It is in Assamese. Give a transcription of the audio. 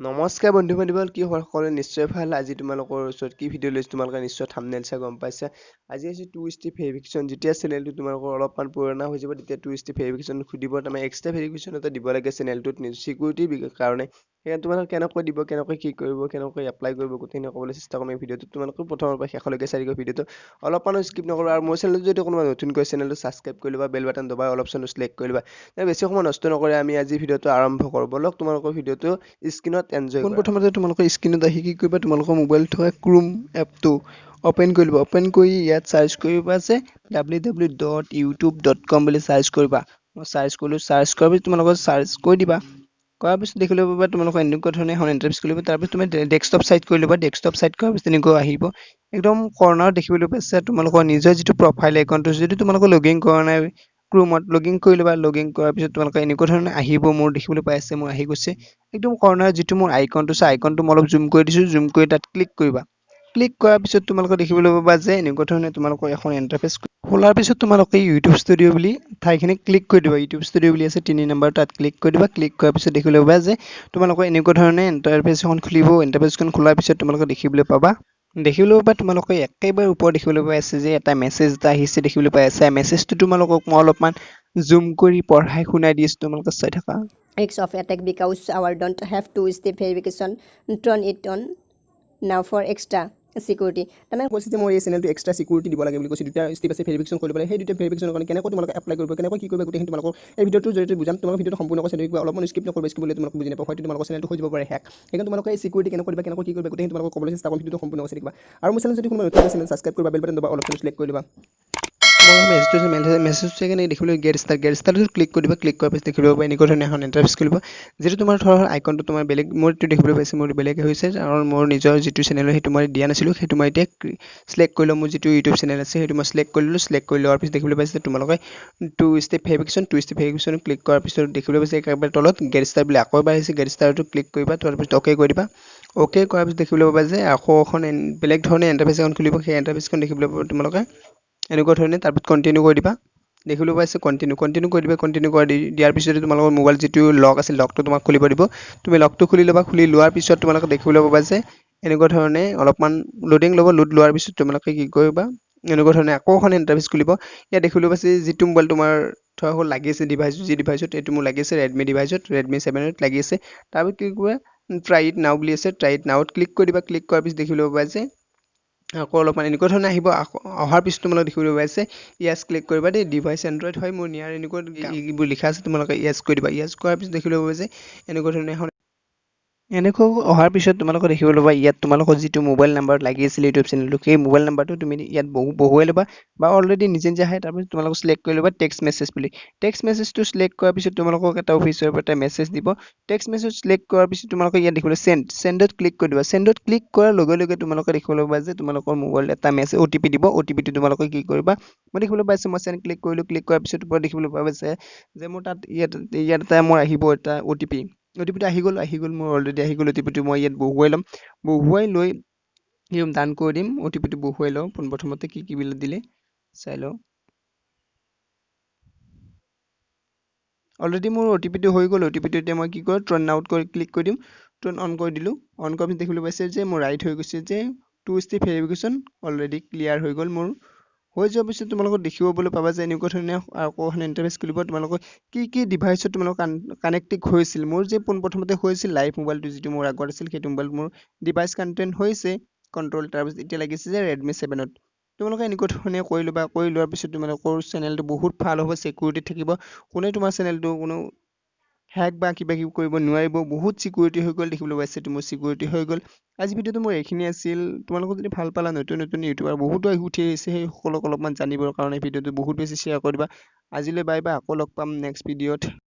নমস্কাৰ বন্ধু বান্ধৱীসকল, কি খবৰ? সকলোৰে নিশ্চয় ভাল। আজি তোমালোকৰ ওচৰত কি ভিডিঅ' লৈছোঁ তোমালোকে নিশ্চয় থাম্বনেইল চাই গম পাইছা। আজি হৈছে টু ষ্টেপ ভেৰিফিকেশ্যন। যেতিয়া চেনেলটো তোমালোকৰ অলপমান পুৰণা হৈ যাব তেতিয়া টু ষ্টেপ ভেৰিফিকেশ্যন সুধিব, তাৰমানে এক্সট্ৰা ভেৰিফিকেশ্যন এটা দিব লাগে চেনেলটোত চিকিউৰিটিৰ কাৰণে। সেইকাৰণে তোমালোকে কেনেকৈ দিব, কেনেকৈ কি কৰিব, কেনেকৈ এপ্লাই কৰিব গোটেইখিনি ক'বলৈ চেষ্টা কৰিম এই ভিডিঅ'টোত। তোমালোকে প্ৰথমৰ পৰা শেষলৈকে চাই থাকিব, ভিডিঅ'টো অলপমানো স্কিপ নকৰিবা। আৰু মোৰ চেনেলটো যদি কোনোবা নতুনকৈ চেনেলটো ছাবস্ক্ৰাইব কৰি ল'বা, বেল বাটন দবাই অলপ অপশ্যনটো চিলেক্ট কৰি ল'বা। বেছি সময় নষ্ট নকৰি আমি আজি ভিডিঅ'টো আৰম্ভ কৰোঁ। ব'লক তোমালোকৰ ভিডিঅ'টো স্ক্ৰীণত এনজয় কৰা। পোনপ্ৰথমতে তোমালোকে স্ক্ৰীণত আহি কি কৰিবা, তোমালোকৰ মোবাইলত থকা ক্ৰোম এপটো অ'পেন কৰি ল'বা। অ'পেন কৰি ইয়াত চাৰ্চ কৰিবা যে www.youtube.com বুলি চাৰ্চ কৰিবা। মই চাৰ্চ কৰিলোঁ। চাৰ্চ কৰাৰ পিছত তোমালোকে চাৰ্চ কৰি দিবা। কৰাৰ পিছত দেখিবলৈ পাবা তোমালোকৰ এনেকুৱা ধৰণে এখন ইণ্টাৰফেচ খুলিব। তাৰপিছত তুমি ডেস্কটপ চাইট কৰি ল'বা। ডেস্কটপ চাইট কৰাৰ পিছত তেনেকুৱা আহিব। একদম কৰ্ণাৰত দেখিবলৈ পাইছা তোমালোকৰ নিজৰ যিটো প্ৰফাইল আইকনটো, যদি তোমালোকে লগ ইন কৰা নাই ক্ৰোমত, লগ ইন কৰি ল'বা। লগ ইন কৰাৰ পিছত তোমালোকে এনেকুৱা ধৰণে আহিব। মোৰ দেখিবলৈ পাই আছে, মোৰ আহি গৈছে। একদম কৰ্ণাৰত যিটো মোৰ আইকনটো আছে, আইকনটো মই অলপ জুম কৰি দিছোঁ। জুম কৰি তাত ক্লিক কৰিবা। ক্লিক কৰাৰ পিছত তোমালোকে দেখিবলৈ পাবা যে এনেকুৱা ধৰণে তোমালোকৰ এখন ইণ্টাৰফেচ খোলাৰ পিছত তোমালোকে ইউটিউব ষ্টুডিঅ' বুলি ঠাইখিনি ক্লিক কৰি দিবা। ইউটিউব ষ্টুডিঅ' বুলি আছে 3 নম্বৰ, তাত ক্লিক কৰি দিবা। ক্লিক কৰাৰ পিছত দেখিবলৈ পাবা যে তোমালোকৰ এনেকুৱা ধৰণে ইণ্টাৰফেচ এখন খুলিব। ইণ্টাৰফেচখন খোলাৰ পিছত তোমালোকে দেখিবলৈ পাবা, তোমালোকে একেবাৰে ওপৰত দেখিবলৈ পাই আছে যে এটা মেছেজ এটা আহিছে, দেখিবলৈ পাই আছে। মেছেজটো তোমালোকক মই অলপমান জুম কৰি পঢ়াই শুনাই দিছোঁ, তোমালোকে চাই থাকা। Risk of attack because our don't have two-step verification, turn it on now for extra security। তাৰমানে কৈছে যে মই এই চেনেলটো এক্সট্ৰা চিকিউৰিটি দিব লাগে বুলি কৈছে। দুটা ষ্টেপ আছে ভেৰিফিকেশ্যন কৰিব লাগে। সেই দুটা ভেৰিফিকেশ্যনৰ কাৰণে কেনেকৈ তোমালোকে এপ্লাই কৰিব, কেনেকৈ কি কৰিব, গোটেইখিনি তোমালোকক এই ভিডিঅ'টোৰ জৰিয়তে বুজাম। তোমালোকৰ ভিডিঅ'টো সম্পূৰ্ণকৈ চাই থাকিবা, অলপমান স্কিপ নকৰিবা। স্কিপ কৰিলে তোমালোকে বুজি নাপাব, হয়তো তোমালোকৰ চেনেলটো হৈ যাব পাৰে হেক। সেইকাৰণে তোমালোকে এই চিকিউৰিটি কেনেকৈ দিবা, কেনেকৈ কি কৰিবা, গোটেইখিনি তোমালোকক ক'বলৈ চেষ্টা কৰিম। ভিডিঅ'টো সম্পূৰ্ণকৈ চাই থাকিবা। আৰু মোৰ চেনেল যদি কোনোবা নতুন চেনেল ছাবস্ক্ৰাইব কৰিবা, বেল বাটন দবা, অলপ চিলেক্ট কৰি ল'বা। মই মেছেজটো সেইকাৰণে দেখিবলৈ গেট ষ্টাৰ্ট, গেট ষ্টাৰ্টত ক্লিক কৰি দিবা। ক্লিক কৰাৰ পিছত দেখিবলৈ পাবা এনেকুৱা ধৰণে এখন ইণ্টাৰফেচ খুলিব। যিটো তোমাৰ ধৰা আইকনটো তোমাৰ বেলেগ, মোৰ এইটো দেখিবলৈ পাইছে মোৰ বেলেগ হৈছে, কাৰণ মোৰ নিজৰ যিটো চেনেল সেইটো মই দিয়া নাছিলোঁ, সেইটো মই এতিয়া চিলেক্ট কৰি লওঁ। মোৰ যিটো ইউটিউব চেনেল আছে সেইটো মই চিলেক্ট কৰি ল'লোঁ। চিলেক্ট কৰি লোৱাৰ পিছত দেখিবলৈ পাইছে তোমালোকে two step verification, two step verification click কৰাৰ পিছত দেখিবলৈ পাইছে একেবাৰে তলত গেট ষ্টাৰ্ট বুলি আকৌ এবাৰ আহিছে। গেট ষ্টাৰ্টটো ক্লিক কৰিবা, তাৰপিছত অ'কে কৰি দিবা। অ'কে কৰাৰ পিছত দেখিবলৈ পাবা যে আকৌ এখন বেলেগ ধৰণে ইণ্টাৰফেচ এখন খুলিব। সেই ইণ্টাৰফেচখন দেখিবলৈ পাবা তোমালোকে এনেকুৱা ধৰণে। তাৰপিছত কণ্টিনিউ কৰি দিবা। দেখিবলৈ পাইছে কণ্টিনিউ, কণ্টিনিউ কৰি দিবা। কণ্টিনিউ কৰি দিয়াৰ পিছতে তোমালোকৰ মোবাইল যিটো লক আছিল লকটো তোমাক খুলিব দিব। তুমি লকটো খুলি ল'বা। খুলি লোৱাৰ পিছত তোমালোকে দেখিবলৈ পাবা যে এনেকুৱা ধৰণে অলপমান লোডিং ল'ব। লোড লোৱাৰ পিছত তোমালোকে কি কৰিবা, এনেকুৱা ধৰণে আকৌ এখন ইণ্টাৰফেচ খুলিব। ইয়াত দেখিবলৈ পাইছে যিটো মোবাইল তোমাৰ ধৰা হ'ল লাগি আছে ডিভাইচ, যি ডিভাইচত এইটো মোৰ লাগি আছে ৰেডমি ডিভাইচত, ৰেডমি 7ত লাগি আছে। তাৰপিছত কি কৰিবা, ট্ৰাই it নাও বুলি আছে, ট্ৰাই it নাওত ক্লিক কৰি দিবা। ক্লিক কৰাৰ পিছত দেখিবলৈ পাবা যে আকৌ অলপমান এনেকুৱা ধৰণে আহিব। আকৌ অহাৰ পিছত তোমালোকে দেখিবলৈ পাইছে য়েছ ক্লিক কৰিবা দেই। ডিভাইচ এণ্ড্ৰইড হয় মোৰ নিয়াৰ এনেকুৱা এইবোৰ লিখা আছে, তোমালোকে য়েছ কৰি দিবা। য়েছ কৰাৰ পিছত দেখিবলৈ পাবা যে এনেকুৱা ধৰণে এখন এনেকুৱা অহাৰ পিছত তোমালোকে দেখিবলৈ পাবা ইয়াত তোমালোকৰ যিটো মোবাইল নাম্বাৰত লাগি আছিল ইউটিউব চেনেলটো, সেই মোবাইল নাম্বাৰটো তুমি ইয়াত বহুৱাই ল'বা বা অলৰেডি নিজে নিজে আহে। তাৰপিছত তোমালোকে চিলেক্ট কৰি ল'বা টেক্সট মেছেজ বুলি। টেক্সট মেছেজটো চিলেক্ট কৰাৰ পিছত তোমালোকক এটা অফিচৰ পৰা এটা মেছেজ দিব। টেক্সট মেছেজ চিলেক্ট কৰাৰ পিছত তোমালোকে ইয়াত দেখিবলৈ চেণ্ড, চেণ্ডত ক্লিক কৰি দিবা। চেণ্ডত ক্লিক কৰাৰ লগে লগে তোমালোকে দেখিবলৈ পাবা যে তোমালোকৰ মোবাইলত এটা মেছেজ অ' টি পি দিব। অ' টি পিটো তোমালোকে কি কৰিবা, মই দেখিবলৈ পাইছোঁ মই চেণ্ড ক্লিক কৰিলোঁ। ক্লিক কৰাৰ পিছত ওপৰত দেখিবলৈ পাবা যে মোৰ তাত ইয়াত এটা মোৰ আহিব এটা অ' টি পি। অ' টি পিটো আহি গ'ল, আহি গ'ল মোৰ অলৰেডি আহি গ'ল। অ' টি পিটো মই ইয়াত বহুৱাই ল'ম। বহুৱাই লৈ ডান কৰি দিম। অ' টি পিটো বহুৱাই লওঁ পোনপ্ৰথমতে, কি কি বিলাক দিলে চাই লওঁ। অলৰেডি মোৰ অ' টি পিটো হৈ গ'ল। অ' টি পিটো এতিয়া মই কি কৰোঁ, টাৰ্ণ আউট কৰি ক্লিক কৰি দিম। টাৰ্ণ অন কৰি দিলোঁ। অন কৰাৰ পিছত দেখিবলৈ পাইছে যে মোৰ ৰাইট হৈ গৈছে যে two step verification already clear হৈ গ'ল মোৰ। হৈ যোৱাৰ পিছত তোমালোকক দেখিবলৈ পাবা যে এনেকুৱা ধৰণে আকৌ এখন ইণ্টাৰফেচ খুলিব। তোমালোকৰ কি কি ডিভাইচত তোমালোকৰ কানেক্টিং হৈছিল, মোৰ যে পোনপ্ৰথমতে হৈছিল লাইভ মোবাইলটো যিটো মোৰ আগত আছিল সেইটো মোবাইল মোৰ ডিভাইচ কানেক্টেড হৈছে কণ্ট্ৰল। তাৰপিছত এতিয়া লাগিছে যে ৰেডমি 7ত। তোমালোকে এনেকুৱা ধৰণে কৰি ল'বা। কৰি লোৱাৰ পিছত তোমালোকৰ চেনেলটো বহুত ভাল হ'ব, ছিকিউৰিটি থাকিব। কোনে তোমাৰ চেনেলটো কোনো হেক বা কিবা কিবি কৰিব নোৱাৰিব। বহুত ছিকিউৰিটি হৈ গ'ল, দেখিবলৈ পাইছে মোৰ ছিকিউৰিটি হৈ গ'ল। আজি ভিডিঅ'টো মোৰ এইখিনি আছিল। তোমালোকক যদি ভাল পালা, নতুন নতুন ইউটিউবাৰ বহুতো উঠি আহিছে, সেইসকলক অলপমান জানিবৰ কাৰণে ভিডিঅ'টো বহুত বেছি শ্বেয়াৰ কৰি দিবা। আজিলৈ বাই বাই, আকৌ লগ পাম নেক্সট ভিডিঅ'ত।